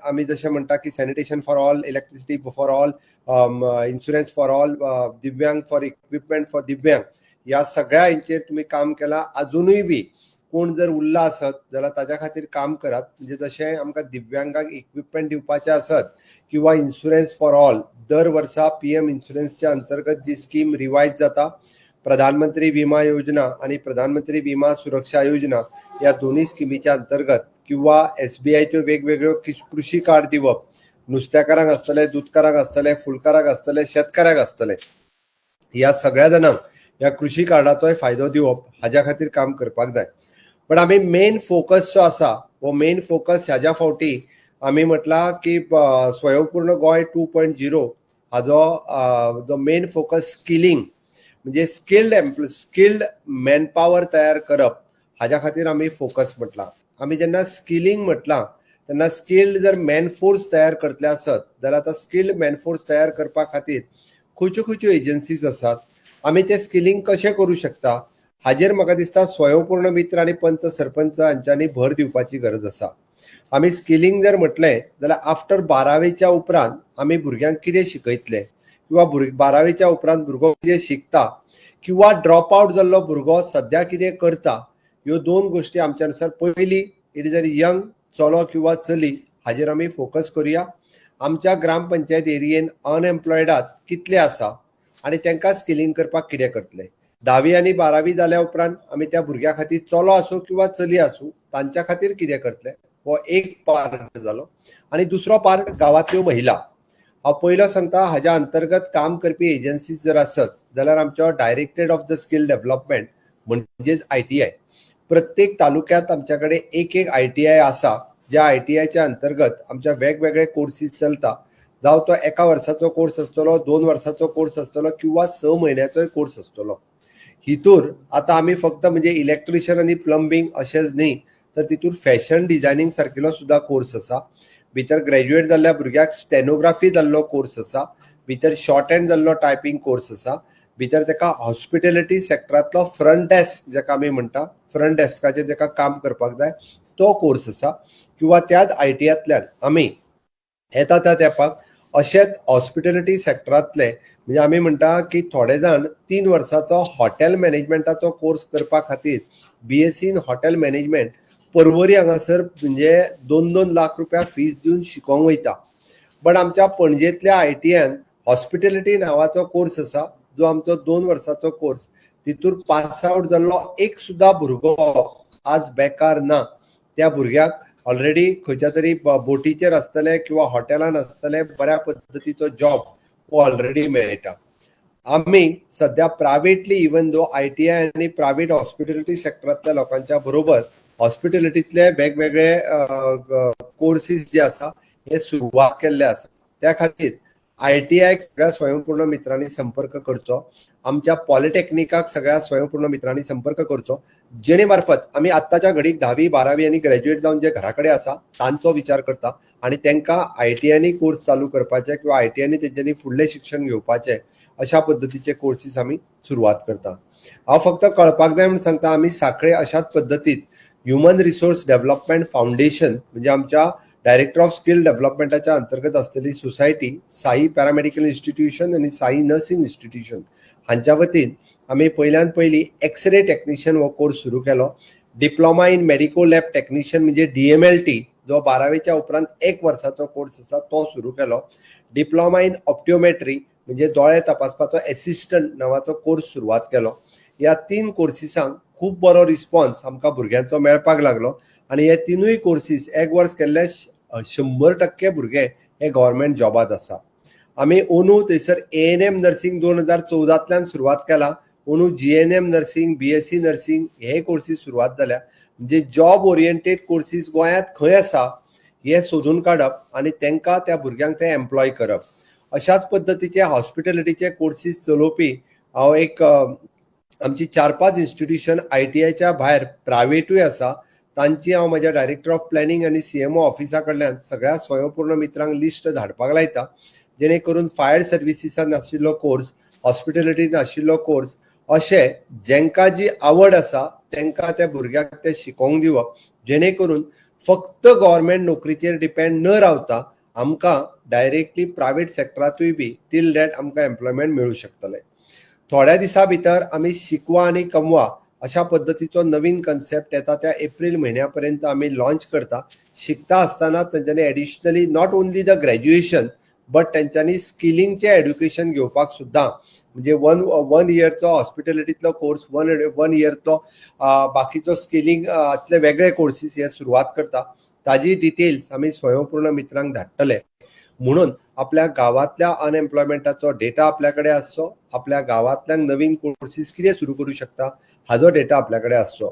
आमी जशें म्हणटा की sanitation for all, electricity for all, insurance for all, दिव्यांग फॉर इक्विपमेंट फॉर दिव्यांग, ह्या सगळ्या हेंचेर तुमी काम केलां. अजुनूय बी कोण जर उरला आसत जाल्यार ताज्या खातीर काम करात. म्हणजे जशें आमकां दिव्यांगाक इक्विपमेंट दिवपाचें आसत किंवा इन्शुरन्स फॉर ऑल, दर वर्सा पीएम इन्शुरन्सच्या अंतर्गत जी स्कीम रिवायज जाता, प्रधानमंत्री विमा योजना आणि प्रधानमंत्री विमा सुरक्षा योजना ह्या दोन्ही स्किमीच्या अंतर्गत, किंवा एसबीआयच्यो वेगवेगळ्यो कृषी कार्ड दिवप, नुस्त्याकारांक आसतले, दुदकारांक आसतले, फुलकारांक आसतले, शेतकारांक आसतले, ह्या सगळ्या जाणांक ह्या कृषी कार्डाचोय फायदो दिवप हाज्या खातीर काम करपाक जाय. पण आमी मेन फोकस जो आसा हो मेन फोकस ह्याज्या फावटी आमी म्हटलां की स्वयंपूर्ण गोंय 2.0 हाजो जो मेन फोकस स्किलिंग, म्हणजे स्किल्ड मॅनपावर तयार करप हाज्या खातीर आमी फोकस म्हटलां. आमी जेन्ना स्किलिंग म्हटलां तेन्ना स्किल्ड जर मॅनफोर्स तयार करतले आसत जाल्यार आतां स्किल्ड मॅनफोर्स तयार करपा खातीर खंयच्यो खंयच्यो एजन्सीज आसात, आमी ते स्किलिंग कशें करूं शकता हाजेर म्हाका दिसता स्वयंपूर्ण मित्र आनी पंच सरपंच हांच्यांनी भर दिवपाची गरज आसा. आमी स्किलिंग जर म्हटलें जाल्यार आफ्टर 12वीच्या उपरांत आमी भुरग्यांक कितें शिकयतले किंवा 12वीच्या उपरांत भुरगो कितें शिकता किंवा ड्रॉप आवट जाल्लो भुरगो सद्या कितें करता, ह्यो दोन गोश्टी आमच्या नुसार पयली it is a young चलो किंवा चली हाजेर आमी फोकस करुया. आमच्या ग्रामपंचायत एरियेन अनएम्प्लॉयडात कितले आसा आनी तांकां स्किलिंग करपाक कितें करतले. 10वी आनी 12वी जाल्या उपरांत आमी त्या भुरग्या खातीर चलो आसूं किंवा चली आसूं तांच्या खातीर कितें करतले हो एक पार्ट जालो. आनी दुसरो पार्ट गांवांतल्यो महिला. हांव पयलो सांगता हाज्या अंतर्गत काम करपी एजन्सीज जर आसत जाल्यार आमच्यो directorate of the skill development म्हणजेच ITI, प्रत्येक तालुक्यात आमच्या कडेन एक एक ITI आसा, ज्या ITIच्या अंतर्गत आमच्या वेगवेगळे कोर्सीस चलता. जावं तो एका वर्साचो कोर्स आसतलो, 2 वर्साचो कोर्स आसतलो किंवा 6 म्हयन्याचोय कोर्स आसतलो. हितूर आतां आमी फक्त म्हणजे इलेक्ट्रिशियन आनी प्लंबींग अशेंच न्ही तर तितूर फॅशन डिझायनींग सारकिलो सुद्दां कोर्स आसा, भितर ग्रॅज्युएट जाल्ल्या भुरग्याक स्टेनोग्राफी जाल्लो कोर्स आसा, भितर शॉर्ट हँड जाल्लो टायपींग कोर्स आसा, भितर ताका हॉस्पिटेलिटी सेक्टरांतलो फ्रंट डेस्क जाका आमी म्हणटा, फ्रंट डेस्काचेर ताका काम करपाक जाय तो कोर्स आसा. किंवा त्याच ITIंतल्यान आमी येता त्या तेंपाक अशेंच हॉस्पिटेलिटी सेक्टरांतले म्हणजे आमी म्हणटा की थोडे जाण 3 वर्साचो हॉटेल मॅनेजमेंटाचो कोर्स करपा खातीर BSc in hotel management Porvorim हांगासर म्हणजे 2-2 लाख रुपया फीस दिवन शिकोंक वयता. बट आमच्या पणजेंतल्या ITIन हॉस्पिटेलिटी नांवाचो कोर्स आसा जो आमचो 2 वर्साचो कोर्स, तितूर पास आवट जाल्लो एक सुद्दां भुरगो आज बेकार ना. त्या भुरग्याक ऑलरेडी खंयच्या तरी बोटीचेर आसतले किंवा हॉटेलान आसतले, बऱ्या पद्दतीचो जॉब हो ऑलरेडी मेळटा. आमी सद्या प्रायवेटली इवन दो ITI आनी प्रायवेट हॉस्पिटेलिटी सेक्टरांतल्या लोकांच्या बरोबर हॉस्पिटेलिटीतले वेगवेगळे कोर्सीस जे आसा हे सुरवात केल्ले आसा. त्या खातीर ITI सगळ्या स्वयंपूर्ण मित्रांनी संपर्क करचो, आमच्या पॉलिटेक्निकाक सगळ्या स्वयंपूर्ण मित्रांनी संपर्क करचो, जेणे मार्फत आमी आत्ताच्या घडीक 10वी 12वी आनी ग्रॅज्युएट जावन जे घरा कडेन आसा तांचो विचार करता आनी तांकां ITIनी कोर्स चालू करपाचे किंवा ITIनी तेंच्यांनी फुडलें शिक्षण घेवपाचें अशा पद्दतीचे कोर्सीस आमी सुरवात करता. हांव फक्त कळपाक जाय म्हूण सांगता, आमी सांखळे अशाच पद्दतीत ह्युमन रिसोर्स डेव्हलपमेंट फावंडेशन म्हणजे आमच्या डायरेक्टर ऑफ स्किल डेव्हलपमेंटाच्या अंतर्गत आसलेली सोसायटी साई पॅरामेडिकल इन्स्टिट्यूशन आनी साई नर्सिंग इन्स्टिट्यूशन हांच्या वतीन आमी पयल्यान पयली एक्सरे टेक्निशियन हो कोर्स सुरू केलो. Diploma in medico lab technician म्हणजे DMLT जो 12वीच्या उपरांत 1 वर्साचो कोर्स आसा तो सुरू केलो. डिप्लोमा इन ऑप्टिओमेट्री म्हणजे दोळे तपासपाचो एसिस्टंट नांवाचो कोर्स सुरवात केलो. ह्या 3 कोर्सिसांक खूब बरो रिस्पॉन्स आमकां भुरग्यांचो मेळपाक लागलो आनी हे 3 कोर्सीस एक वर्स केल्ले 100% भुरगे हे गव्हर्मेंट जॉबात आसा. आमी अंदू थंयसर ANM nursing 2014तल्यान सुरवात केला. अंदू GNM nursing, BSc nursing हे कोर्सीस सुरवात जाल्या. म्हणजे जॉब ओरिएंटेड कोर्सीस गोंयांत खंय आसा हे सोदून काडप आनी तांकां त्या भुरग्यांक ते एम्प्लॉय करप. अशाच पद्दतीचे हॉस्पिटेलिटीचे कोर्सीस चलोवपी हांव एक आमची 4-5 इन्स्टिट्यूशन ITIच्या भायर प्रायवेटूय आसा तांची हांव म्हज्या डायरेक्टर ऑफ प्लॅनिंग आनी CMO ऑफिसा कडल्यान सगळ्या स्वयंपूर्ण मित्रांक लिस्ट धाडपाक लायता, जेणे करून फायर सर्विसीसान आशिल्लो कोर्स, हॉस्पिटेलिटीन आशिल्लो कोर्स, अशें जेंका जी आवड आसा तांकां त्या भुरग्याक ते शिकोवंक दिवप, जेणे करून फक्त गव्हर्मेंट नोकरीचेर डिपेंड न रावता आमकां डायरेक्टली प्रायवेट सेक्टरांतूय बी टील that आमकां एम्प्लॉयमेंट मेळूं शकतलें. थोड्या दिसां भितर आमी शिकवा आनी कमवा अशा पद्दतीचो नवीन कन्सेप्ट येता त्या एप्रील म्हयन्या पर्यंत आमी लॉन्च करता. शिकता आसतना तेंच्यांनी additionally not only the graduation but तेंच्यांनी स्किलिंगचें एड्युकेशन घेवपाक सुद्दां, म्हणजे वन वन इयरचो हॉस्पिटॅलिटींतलो कोर्स, वन वन इयरचो बाकीचो स्किलिंग तले वेगळे कोर्सीस हे सुरवात करता. ताजी डिटेल्स आमी स्वयंपूर्ण मित्रांक धाडटले. म्हणून आपल्या गांवांतल्या अनएम्प्लॉयमेंटाचो डेटा आपल्या कडेन आसचो, आपल्या गांवांतल्यान नवीन कोर्सीस कितें सुरू करूं शकता हाजो डेटा आपल्या कडेन आसचो.